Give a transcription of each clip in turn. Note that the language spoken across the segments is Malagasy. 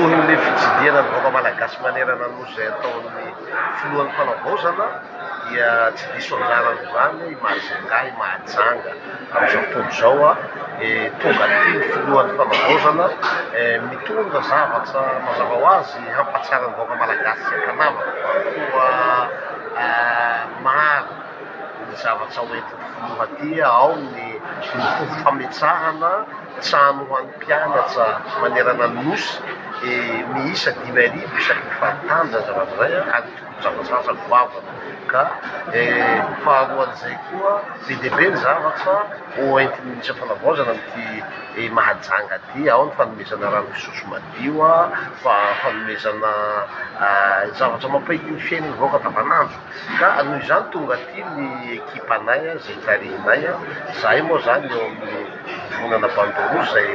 Tohin'ilay fitsidihana ny vahoaka malagasy manerana ny Nosy izay ataon'ny filohan'ny fanavaozana dia tsy diso anjara amin'izany i Majunga, i Mahajanga. Amin'izao fotoana izao, tonga aty ny filohan'ny fanavaozana mitondra zavatra mazava ho azy hampatsara ny vahoaka malagasy tsy ankanavaka. Koa maro ny zavatra hoentin'ny filoha aty, ao ny fametrahana trano ho an'ny mpianatra manerana ny Nosy, miisa 5000 isaky ny faritany izany zavatra izay ary tokony zavatra asa goavana. Ka faharoan'izay koa, be dia be ny zavatra hoentin'ny minisitry ny fanavaozana amin'ity Mahajanga ity, ao ny fanomezana rano fisotro madio, fanomezana zavatra mampahity ny fiainan'ny vahoaka andavanandro. Ka noho izany tonga aty ny ekipanay izay tarihinay, izahay moa izany eo amin'ny vovonana Bandoroa izay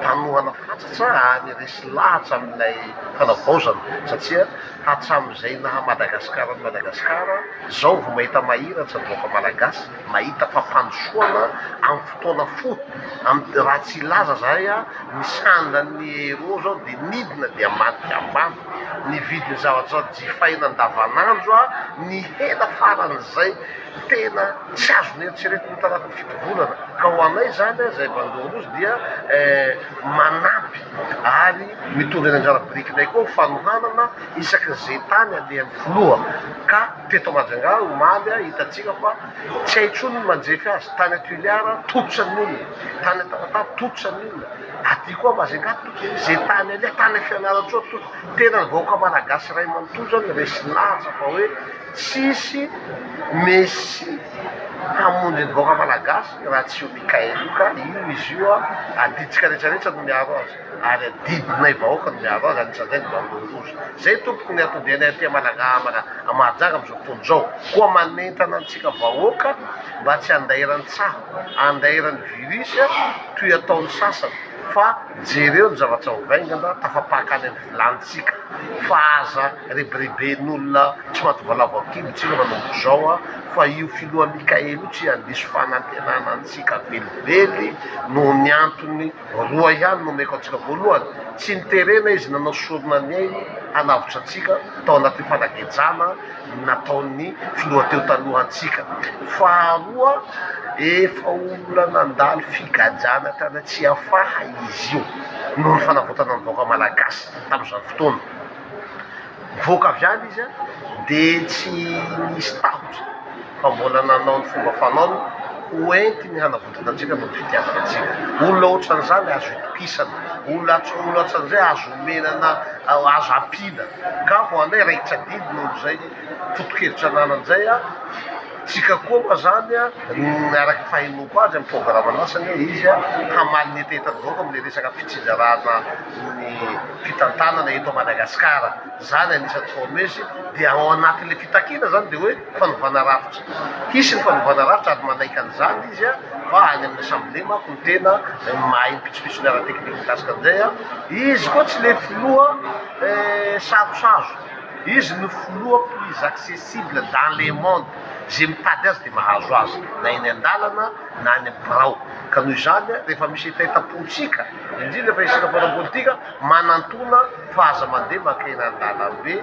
mpanohana fatratra ary resy lahatra amin'ilay fanavaozana satria hatramin'izay naha Madagasikara an'i Madagasikara izao vao mahita mahiratra ny vahoaka malagasy, mahita fampandrosoana amin'ny fotoana fohy, amin'ny raha tsy hilaza izahay ny sandan'ny euro izao dia nidina dia ambany dia ambany. Ny vidin'ny zavatra jifaina andavanandro nihena faran'izay tena tsy azo noeritreretina tanatin'ny fito volana. Ka ho anay izany izay Bandeau Rouge dia manampy ary mitondra ny anjara birikinay koa ny fanohanana isaky ny izay tany alehan'ny filoha. Ka teto Majunga omaly hitantsika fa tsy hay intsony ny manjefy azy, tany Toliara tototra ny olona, tany Tamatave tototra ny olona. Aty koa Majunga tototra, izay tany aleha, tany Fianarantsoa tototra. Tena ny vahoaka malagasy iray manontolo zany resy lahatra fa hoe tsisy Messie hamonjy ny vahoaka malagasy raha tsy io Mickaël io ka io izy io adidintsika rehetra rehetra no miaro azy ary adidinay vahoaka no miaro azy anisan'izay ny Bandeau Rouge. Zay tompoko ny anton-dianay aty Malaga Mahajanga amin'izao fotoana izao. Koa manentana antsika vahoaka mba tsy handairan'ny tsaho, handairan'ny virus toy ataon'ny sasany fa jereo ny zavatra ho vaingana tafapaka any amin'ny vilanintsika fa aza rebireben'olona tsy maty valavo an-kibo tsika manomboka izao fa io filoha Mickaël io tsy handiso fanantenana antsika velively noho ny antony roa ihany no omeko antsika voalohany tsy niterena izy nanao sorona ny ainy hanavotra antsika tao anatin'ny fanagejana nataon'ny filoha teo taloha antsika. Faharoa, efa olona nandalo figajana tany Tsiafaha izy io noho ny fanavotana ny vahoaka malagasy tamin'izany fotoana. Nivoaka avy any izy dia tsy nisy tahotra fa mbola nanao ny fomba fanaony ho entiny hanavotana antsika noho ny fitiavana antsika. Olona ohatran'izany azo itokisana, olona ohatran'izay azo omena na azo ampiana. Ka ho anay raikitra adidy noho izay foto-kevitra ananany izay a, tsika koa moa zany a, ny araka ny fahenoako azy amin'ny programan'asany hoe izy a hamaly ny hetahetan'ny vahoaka amin'ilay resaka fitsinjarana ny fitantanana eto Madagasikara, zany anisan'ny promesse, dia ao anatin'ilay fitakiana zany dia hoe fanovana rafitra, hisy ny fanovana rafitra ary manaiky an'izany izy a, fa any amin'ny assemblée manko no tena mahay ny pitsopitsony ara-teknika mikasika an'izay a, izy koa tsy le filoha. Sarosazo, izy no filoha plus accessible dans le monde, ze mitady azy dia mahazo azy na eny andalana na any am birao, ka noho izany rehefa misy hetahetam-pontsika, indrindra fa isika mpanao politika, manantona fa aza mandeha mankeny andalambe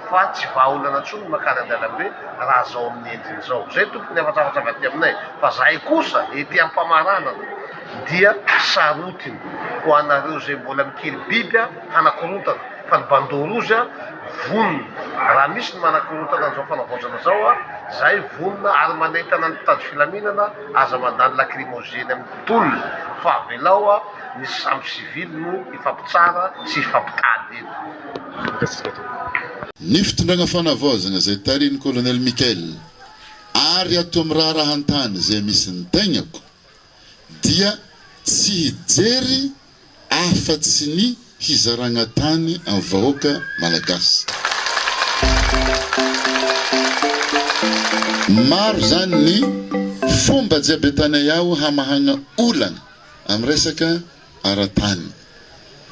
fa tsy vahaolana intsony ny mankany andalambe raha zao amin'ny endriny zao. Zay tompoko ny hafatrafatra avy aty aminay, fa zahay kosa ety ampamaranana dia sarotiny ho anareo zay mbola mikely biby hanakorontana fa ny bandeau rouge vonona raha misy ny manakorontana an'izao fanavaozana zao zahay vonona ary manentana ny mpitandro filaminana aza mandany lacrymogène amin'ny tolona fa avelao ny samy civil no hifampitsara sy hifampitady eto. Mankasitraka tompoko. Ny fitondragna fanavaozagna izay tarihin'ny Colonel Michael ary ato amin'ny raharahan-tany izay misy ny tegnako dia tsy hijery afa-tsy ny hizaragna tany amin'ny vahoaka Malagasy. Maro zany ny fomba jiaby atanay ao hamahagna olagna amin'ny resaka ara-tany.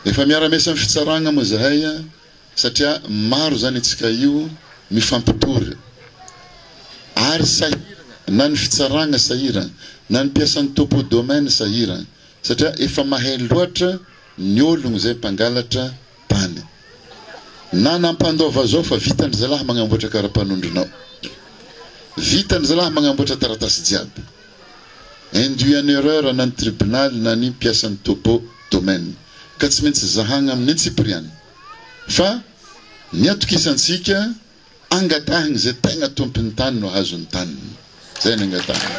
Efa miara-miasa amin'ny fitsaragna moa zahay satria maro zany antsika io mifampitory ary sahiragna na ny fitsaragna sahiragna na ny mpiasan'ny topo domaine sahiragna. Satria efa mahay loatra ny ologno zay mpangalatra tany. Na nampandaova zao fa vitany zalahy magnamboatra karapanondronao. Vitany zalahy magnamboatra taratasy jiaby. Induit en erreur na ny tribonaly na ny mpiasan'ny topo domaine. Ka tsy maintsy zahagna amin'ny antsipiriany. Fa ny atokisantsika angatahigny zay tegna tompon'ny tany no ahazo ny taniny. Zay ny angatahigny.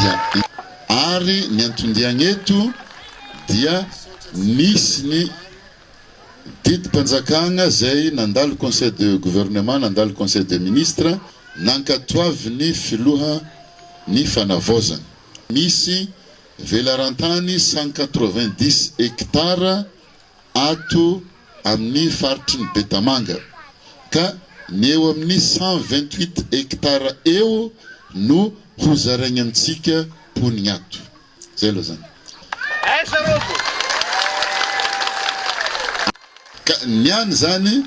Ya. Ary ny anton-diagna eto dia nisy ny didim-panjakagna zay nandalo conseil de gouvernement, nandalo conseil des ministres, nankatoavin'ny filoha ny fanavaozana. Misy Velaran-tany 190 hectares ato amin'ny faritry ny Betamanga, ka ny eo amin'ny 128 hectares eo no hozaraigny amintsika mponigna ato. Zay aloha zany. Aiza Rojo? Ka ny any zany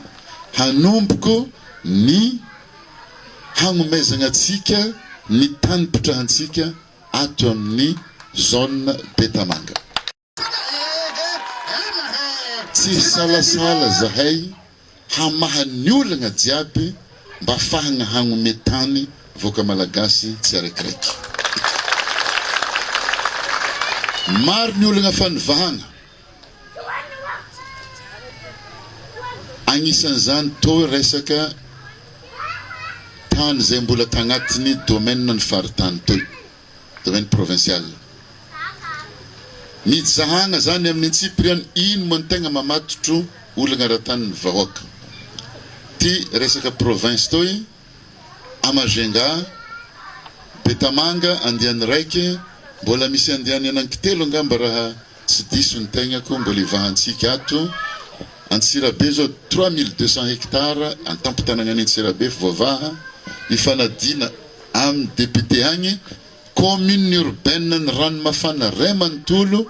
hanomboko ny hagnomezagna antsika ny tany mpitrahantsika ato amin'ny zone Betamanga. Tsy hisalasala zahay hamaha ny olagna jiaby mba afahagna hagnome tany vahoaka Malagasy tsy araikiraiky. Maro ny olagna fa nivahagna. Agnisan'izany tô resaka tany izay mbola tagnatin'ny domaine ny faritany toy, domaine provincial. Ny jahagna zany amin'ny antsipiriany ino moa ny tegna mamatotro olagna ara-tany ny vahoaka. Ty resaka province toy, à Majunga, Betamanga andiany raiky, mbola misy andiany anankitelo angamba raha Tsy diso ny tegnako mbola hivahantsika ato Antsirabe zao 3200 hectares antampon-tanagnan'i Antsirabe voavaha mifanadina amin'ny député agny commune urbaine ny Ranomafana ray manontolo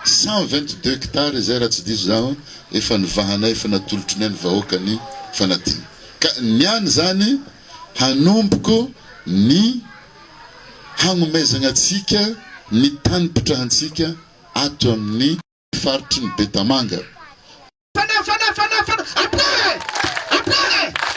122 hectares izay raha tsy diso zaho efa nivahanay efa natolotrinay ny vahoaka ny fanadina ka ny any zany hanomboko ny hagnomezagna antsika ny tany mpitrahantsika ato amin'ny faritry ny Betamanga. Fana fana fana fana après après.